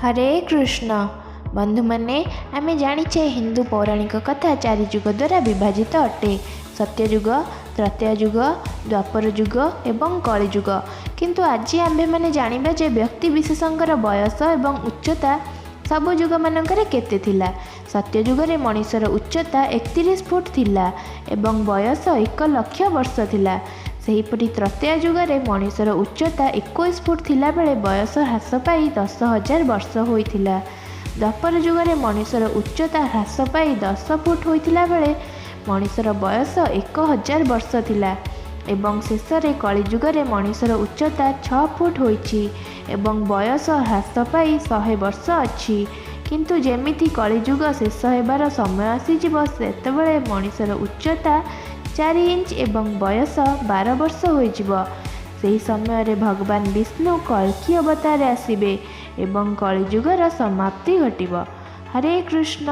ହରେ କୃଷ୍ଣ। ବନ୍ଧୁମାନେ, ଆମେ ଜାଣିଛେ ହିନ୍ଦୁ ପୌରାଣିକ କଥା ଚାରି ଯୁଗ ଦ୍ୱାରା ବିଭାଜିତ ଅଟେ, ସତ୍ୟଯୁଗ, ତ୍ରେତୟା ଯୁଗ, ଦ୍ୱାପର ଯୁଗ ଏବଂ କଳିଯୁଗ। କିନ୍ତୁ ଆଜି ଆମ୍ଭେମାନେ ଜାଣିବା ଯେ ବ୍ୟକ୍ତି ବିଶେଷଙ୍କର ବୟସ ଏବଂ ଉଚ୍ଚତା ସବୁ ଯୁଗମାନଙ୍କରେ କେତେ ଥିଲା। ସତ୍ୟଯୁଗରେ ମଣିଷର ଉଚ୍ଚତା 31 ଫୁଟ ଥିଲା ଏବଂ ବୟସ 1 ଲକ୍ଷ ବର୍ଷ ଥିଲା। ସେହିପରି ତ୍ରେତୟା ଯୁଗରେ ମଣିଷର ଉଚ୍ଚତା 21 ଫୁଟ ଥିଲାବେଳେ ବୟସ ହ୍ରାସ ପାଇ 10,000 ବର୍ଷ ହୋଇଥିଲା। ଦ୍ୱାପର ଯୁଗରେ ମଣିଷର ଉଚ୍ଚତା ହ୍ରାସ ପାଇ 10 ଫୁଟ ହୋଇଥିଲା ବେଳେ ମଣିଷର ବୟସ 1000 ବର୍ଷ ଥିଲା ଏବଂ ଶେଷରେ କଳିଯୁଗରେ ମଣିଷର ଉଚ୍ଚତା 6 ଫୁଟ ହୋଇଛି ଏବଂ ବୟସ ହ୍ରାସ ପାଇ 100 ବର୍ଷ ଅଛି। କିନ୍ତୁ ଯେମିତି କଳିଯୁଗ ଶେଷ ହେବାର ସମୟ ଆସିଯିବ, ସେତେବେଳେ ମଣିଷର ଉଚ୍ଚତା 4 ଇଞ୍ଚ ଏବଂ ବୟସ 12 ବର୍ଷ ହୋଇଯିବ। ସେହି ସମୟରେ ଭଗବାନ ବିଷ୍ଣୁ କଳ୍କୀ ଅବତାରରେ ଆସିବେ ଏବଂ କଳିଯୁଗର ସମାପ୍ତି ଘଟିବ। ହରେ କୃଷ୍ଣ।